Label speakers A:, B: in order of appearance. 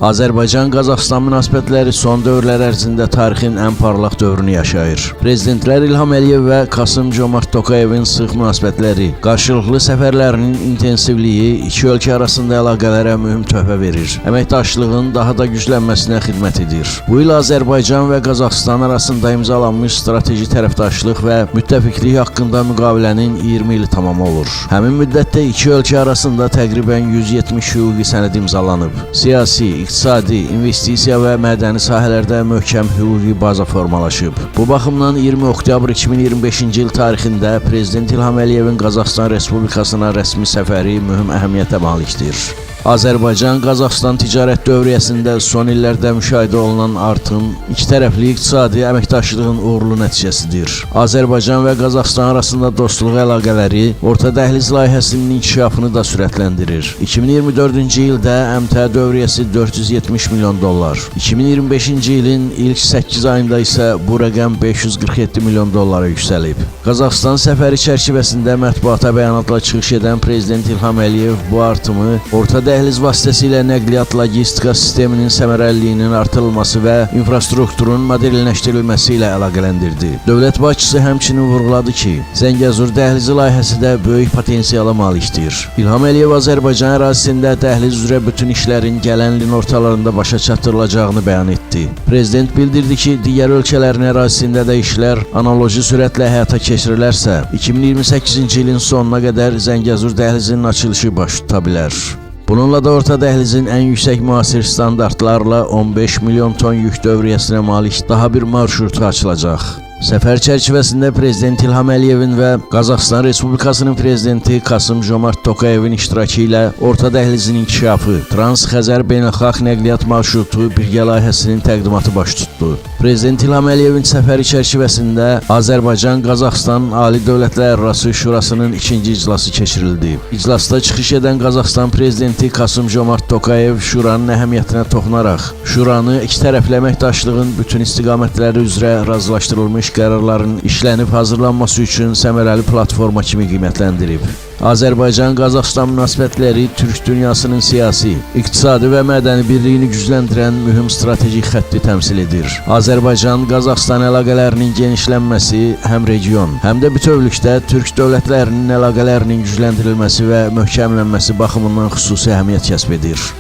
A: Azərbaycan-Qazaxıstan münasibətləri son dövrlər ərzində tarixin ən parlaq dövrünü yaşayır. Prezidentlər İlham Əliyev və Kasım-Jomart Tokayevin sıx münasibətləri, qarşılıqlı səfərlərinin intensivliyi iki ölkə arasında əlaqələrə mühüm töhfə verir. Əməkdaşlığın daha da güclənməsinə xidmət edir. Bu il Azərbaycan və Qazaxıstan arasında imzalanmış strateji tərəfdaşlıq və müttəfiqlik haqqında müqavilənin 20 ili tamam olur. Həmin müddətdə iki ölkə arasında təqribən 170 hüquqi sənəd imzalanıb. Siyasi, iqtisadi, investisiya və mədəni sahələrdə möhkəm hüquqi baza formalaşıb. Bu baxımdan 20 oktyabr 2025-ci il tarixində Prezident İlham Əliyevin Qazaxıstan Respublikasına rəsmi səfəri mühüm əhəmiyyətə malikdir. Azərbaycan-Qazaxıstan ticarət dövriyyəsində son illərdə müşahidə olunan artım iki tərəfli iqtisadi əməkdaşlığın uğurlu nəticəsidir. Azərbaycan və Qazaxıstan arasında dostluq əlaqələri Orta Dəhliz layihəsinin inkişafını da sürətləndirir. 2024-cü ildə əmtəə dövriyyəsi 470 milyon dollar, 2025-ci ilin ilk 8 ayında isə bu rəqəm 547 milyon dollara yüksəlib. Qazaxıstan səfəri çərçivəsində mətbuata bəyanatla çıxış edən Prezident İlham Əliyev bu artımı Orta Dəhliz vasitəsilə nəqliyyat logistika sisteminin səmərəliliyinin artırılması və infrastrukturun modelləşdirilməsi ilə əlaqələndirdi. Dövlət başçısı həmçinin vurğuladı ki, Zəngəzur dəhlizi layihəsi də böyük potensiala malikdir. İlham Əliyev Azərbaycan ərazisində dəhliz üzrə bütün işlərin gələn ilin ortalarında başa çatdırılacağını bəyan etdi. Prezident bildirdi ki, digər ölkələrin ərazisində də işlər analoji sürətlə həyata keçirilərsə, 2028-ci ilin sonuna qədər Zəngəzur dəhlizinin açılışı baş tuta bilər. Bununla da Orta Dəhlizin ən yüksək müasir standartlarla 15 milyon ton yük dövriyyəsinə malik daha bir marşrutu açılacaq. Səfər çərçivəsində Prezident İlham Əliyevin və Qazaxıstan Respublikasının Prezidenti Kasım-Jomart Tokayevin iştirakı ilə Orta Dəhlizin inkişafı, Trans-Xəzər beynəlxalq nəqliyyat marşrutu birgə layihəsinin təqdimatı baş tutdu. Prezident İlham Əliyevin səfəri çərçivəsində Azərbaycan-Qazaxıstan Ali Dövlətlərarası Şurasının ikinci iclası keçirildi. İclasda çıxış edən Qazaxıstan Prezidenti Kasım-Jomart Tokayev Şuranın əhəmiyyətinə toxunaraq, Şuranı iki tərəfli əməkdaşlığın bütün istiqamətləri üzrə razılaşdırılmış qərarların işlənib hazırlanması üçün səmərəli platforma kimi qiymətləndirib. Azərbaycan-Qazaxıstan münasibətləri Türk dünyasının siyasi, iqtisadi və mədəni birliyini gücləndirən mühüm strateji xətti təmsil edir. Azərbaycan-Qazaxıstan əlaqələrinin genişlənməsi həm region, həm də bütövlükdə Türk dövlətlərinin əlaqələrinin gücləndirilməsi və möhkəmlənməsi baxımından xüsusi əhəmiyyət kəsb edir.